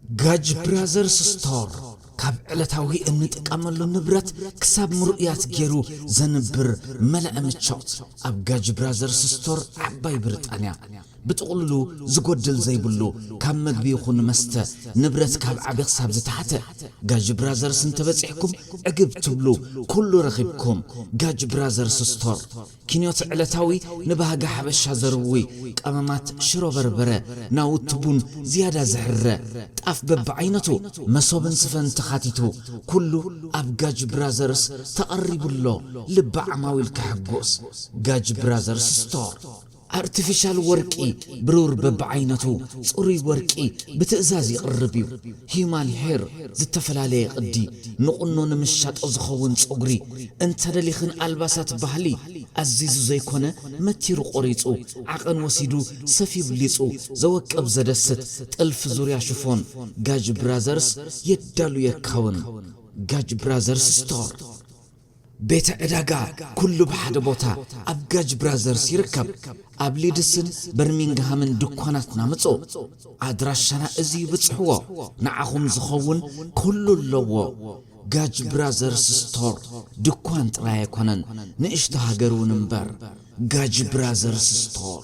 ጋጅ ብራዘርስ ስቶር፣ ካብ ዕለታዊ እንጥቀመሉ ንብረት ክሳብ ምርኡያት ገይሩ ዘንብር መላእ ምቾት። ኣብ ጋጅ ብራዘርስ ስቶር ዓባይ ብሪጣንያ ብጥቕልሉ ዝጎድል ዘይብሉ፣ ካብ መግቢ ይኹን መስተ፣ ንብረት ካብ ዓቢ ክሳብ ዝተሓተ። ጋጅ ብራዘርስ እንተበጺሕኩም ዕግብ ትብሉ፣ ኩሉ ረኺብኩም። ጋጅ ብራዘርስ ስቶር። ኪንዮት ዕለታዊ ንባህጊ ሓበሻ ዘርዊ ቀመማት፣ ሽሮ በርበረ፣ ናውቲ ቡን ዝያዳ ዝሕረ፣ ጣፍ በብዓይነቱ፣ መሶብን ስፈን ተኻቲቱ፣ ኩሉ ኣብ ጋጅ ብራዘርስ ተቐሪቡሎ። ልቢ ዓማዊል ከሕጉስ። ጋጅ ብራዘርስ ስቶር። ኣርቲፊሻል ወርቂ፣ ብሩር በብዓይነቱ፣ ጽሩይ ወርቂ ብትእዛዝ ይቕርብ እዩ። ሂዩማን ሄር፣ ዝተፈላለየ ቅዲ፣ ንቑኖ ንምሻጦ ዝኸውን ጸጉሪ፣ እንተ ደሊኽን ኣልባሳት ባህሊ፣ ኣዚዙ ዘይኮነ መቲሩ ቆሪጹ፣ ዓቐን ወሲዱ ሰፊዩ ብሊጹ፣ ዘወቅብ ዘደስት ጥልፊ ዙርያ ሽፎን፣ ጋጅ ብራዘርስ የዳሉ የካውን። ጋጅ ብራዘርስ ስቶር። ቤተ ዕዳጋ ኩሉ ብሓደ ቦታ ኣብ ጋጅ ብራዘርስ ይርከብ። ኣብ ሊድስን በርሚንግሃምን ድኳናትና ምጹ። ኣድራሻና እዚ ይብጽሕዎ። ንዓኹም ዝኸውን ኩሉ ኣለዎ። ጋጅ ብራዘርስ ስቶር ድኳን ጥራይ ኣይኮነን፣ ንእሽቶ ሃገር እውን እምበር። ጋጅ ብራዘርስ ስቶር።